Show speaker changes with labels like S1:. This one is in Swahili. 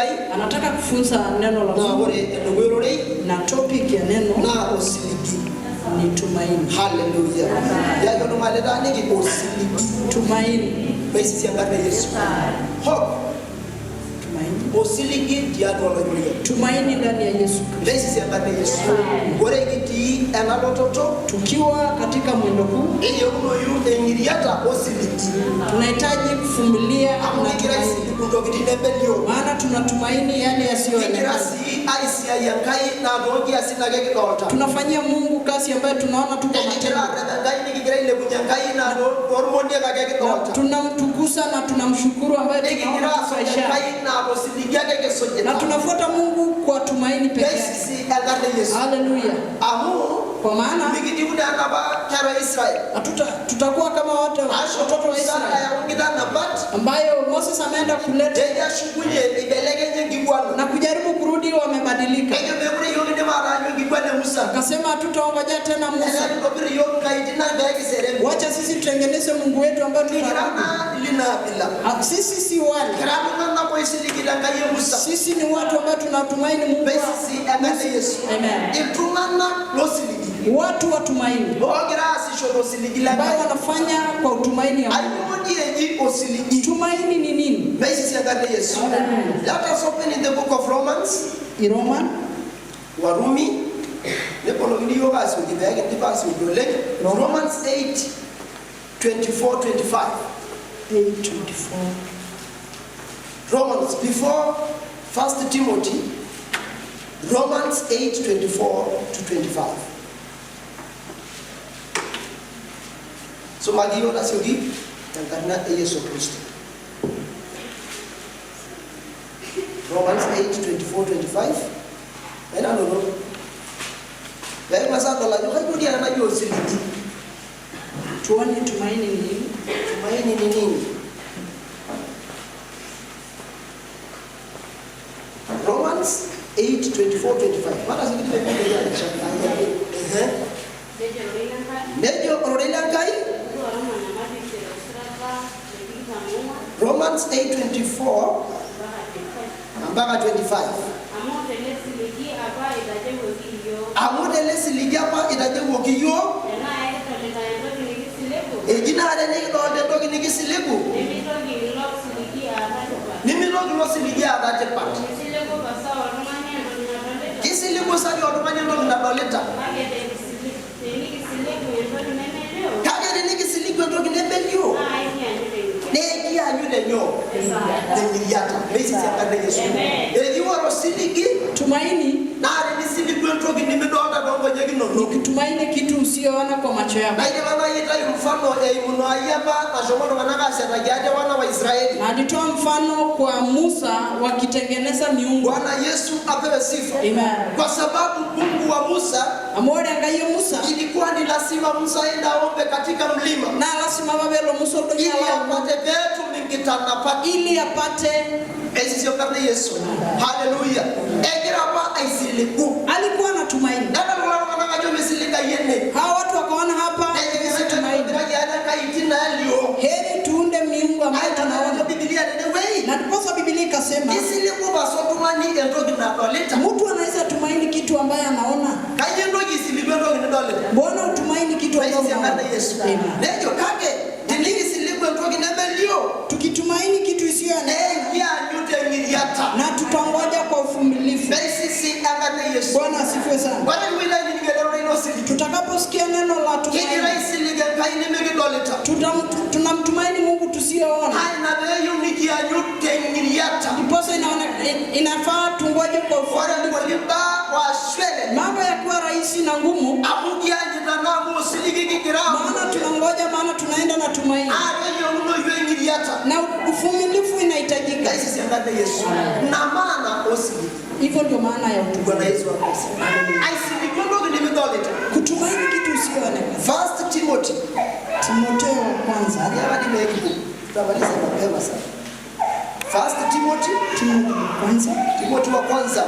S1: Anataka kufunza neno la
S2: Naa
S1: Mungu
S2: ore edukuya ororei
S1: na topic ya neno
S2: naa osiligi.
S1: Ni tumaini.
S2: Haleluya. Tiaki oltung'ani litaaniki osiligi.
S1: Tumaini.
S2: Meisisi enkarna e Yesu. Hope.
S1: Tumaini.
S2: Osiligi tiatua Olaitoriani.
S1: Tumaini ndani ya Yesu Kristo.
S2: Meisisi enkarna e Yesu. Ore kitii ena lototo
S1: Tukiwa katika mwendo huu
S2: eyieunoyu eng'iriata osiligi.
S1: Tunahitaji kuvumilia
S2: Amu
S1: na
S2: kigira
S1: tumaini.
S2: aisiligu ntokitin nemelio.
S1: Maana tunatumaini yale
S2: Kigira
S1: yasiyoonekana.
S2: sii aisiai Enkai naa toonkiasin ake kidolta.
S1: Tunafanyia Mungu kazi ambayo tunaona tu kwa
S2: Nikigira
S1: matendo.
S2: arrep Enkai nikigira ailepunye Enkai naa toormoniek ake
S1: Na
S2: kidolta.
S1: tunamtukuza na tunamshukuru ambaye
S2: Nikigira
S1: tunaona tu
S2: asuj
S1: kwa ishara.
S2: Enkai naa tosiligi ake
S1: Na
S2: kisujita.
S1: tunafuata Mungu kwa tumaini peke yake.
S2: Meisisi enkarna e Yesu.
S1: Haleluya.
S2: Amu
S1: Kwa maana
S2: mikitiu naa enapa kera e Israel.
S1: hatuta tutakuwa kama watu
S2: Ashu
S1: watoto wa
S2: Musa
S1: Israeli
S2: ayau nkitanapat
S1: ambayo Moses ameenda kuleta
S2: tejo eshukunye eibelekenye enkiguana.
S1: Na kujaribu kurudi wamebadilika.
S2: Nejo meekure iyiok kindim ataanyu enkiguana e Musa.
S1: Akasema hatutaongojea tena Musa.
S2: Etaa kitobir iyiok inkaitin ang pee kiserem.
S1: Wacha sisi tutengeneze Mungu wetu ambaye
S2: Mikira
S1: tutaabudu.
S2: naa lina abila.
S1: Ah, sisi si wale.
S2: Kira iltung'anak oisiligita Enkai e Musa.
S1: Sisi ni watu ambao tunatumaini Mungu.
S2: Meisisi enkarna e Yesu.
S1: Amen.
S2: Iltung'anak losiligi.
S1: Watu wa tumaini
S2: Oogira aasisho tosiligi le
S1: ambao
S2: Enkai.
S1: Wanafanya kwa utumaini ya Mungu.
S2: Ainyoo dii eji osiligi?
S1: Tumaini ni nini?
S2: Meisisi enkarna e Yesu. Let us open in the book of Romans.
S1: Iroma.
S2: Warumi. Nebolokini iyiok aasioki pee kindip aasioki oleng. Romans 8 24 25.
S1: 8:24.
S2: Romans before First Timothy. Romans 8 24 to 25. Sumaki iyiok tasioki tenkarna e Yesu Kristo. Romans 8 24 25. Aina nono. Pee king'as aadol ajo kainyoo dii ena naji osiligi.
S1: Tuone tumaini ni nini.
S2: Tumaini ni nini? Romans 8 24 25. Mata sikiti pee.
S3: Nejo ororei lenkai,
S2: Nejo ororei lenkai.
S3: Romans
S2: Romans 8:24 mpaka 25.
S3: Amu tele siligi apa itajeuoki iyiook.
S2: Amu tele siligi apa itajeuoki iyiook.
S3: Tenaa ekidolita entoki nikisiligu.
S2: Eji naa tenikidolta entoki nikisiligu.
S3: Nemitoki ilo siligi aata tipat.
S2: Nimitoki ilo siligi aata tipat.
S3: Isiligu pasa oltung'ani entoki nadolita.
S2: Kisiligu sadi oltung'ani entoki nadolita.
S3: Kake tenikisiligu entoki nemelio.
S2: Kake tenikisiligu entoki nemelio.
S3: Naa ekianyu tengiriata.
S2: Naa ekianyu tenyoo? Tengiriata. Meisisi enkarna e Yesu. Eji ore osiligi
S1: Tumaini
S2: naa tenisiligu entoki nimidolta toonkonyek
S1: ni
S2: inonok.
S1: Kutumaini kitu usioona kwa macho yako.
S2: Naidipa naaji aitayu mfano eimu naai apa nashomo iltung'anak aashetaki ate wana wa Israeli.
S1: Na alitoa mfano kwa Musa wakitengeneza miungu.
S2: Bwana Yesu apewe sifa.
S1: Amen.
S2: Kwa sababu Mungu wa Musa
S1: Amu ore Enkai e Musa
S2: ilikuwa ni lazima Musa aende aombe katika mlima
S1: naa lasima apa peelo Musa oldonyo
S2: ili
S1: alo aomon.
S2: Apate peetum inkitanapat.
S1: Ili apate.
S2: Meisisi enkarna e Yesu. Haleluya. Egira apa aisiligu.
S1: Alikuwa na tumaini.
S2: Nedol kulo tung'anak ajo misiligayu ene.
S1: Hawa watu wakaona hapa si tumaini.
S2: Nejo ate nkaitin naalio.
S1: Heri tuunde miungu ambayo
S2: Aitanajo
S1: tunaona.
S2: Bibilia tenewueji.
S1: Na ndiposa Biblia ikasema
S2: Kisiligu pasa oltung'ani entoki nadolita.
S1: Mtu anaweza tumaini kitu ambaye anaona.
S2: Kayieu entoki isiligu entoki nidolita.
S1: Mbona utumaini kitu ambacho
S2: Meisisi
S1: unaona?
S2: enkarna e Yesu.
S1: Amen.
S2: Nejo kake tenikisiligu entoki nemelio
S1: Tukitumaini kitu isiyoonekana
S2: neekianyu teng'iriata.
S1: Na tutangoja kwa uvumilivu.
S2: Meisisi enkarna e Yesu.
S1: Bwana asifiwe sana.
S2: Ore ewueji nainining ele rorei losiligi.
S1: Tutakaposikia neno la
S2: Kigira
S1: tumaini,
S2: aisilig Enkai nimikidolita.
S1: Tunamtumaini Mungu tusiyoona.
S2: Naa ina peeyieu nikianyu teng'iriata.
S1: Ndiposa inafaa tungoje kwa
S2: Ore
S1: uvumilivu.
S2: ngoli mbaa waashwele.
S1: Mambo yakiwa rahisi na ngumu,
S2: Amu kianyita naa amu osiligi kigira
S1: maana tunangoja, maana tunaenda na tumaini.
S2: Naa keyieunoyu eng'iriata.
S1: Na uvumilivu inahitajika.
S2: Meisisi enkarna e Yesu. Ina maana osiligi.
S1: Hivyo ndio maana ya utumaini.
S2: Bwana Yesu asifiwe. Aisiligu entoki nimidolita.
S1: Kutumaini kitu usiyoonekana.
S2: First Timothy.
S1: Timotheo wa kwanza.
S2: Hadi meekibu. Tutamaliza mapema sana. First Timothy.
S1: Timotheo wa kwanza.
S2: Timothy wa kwanza.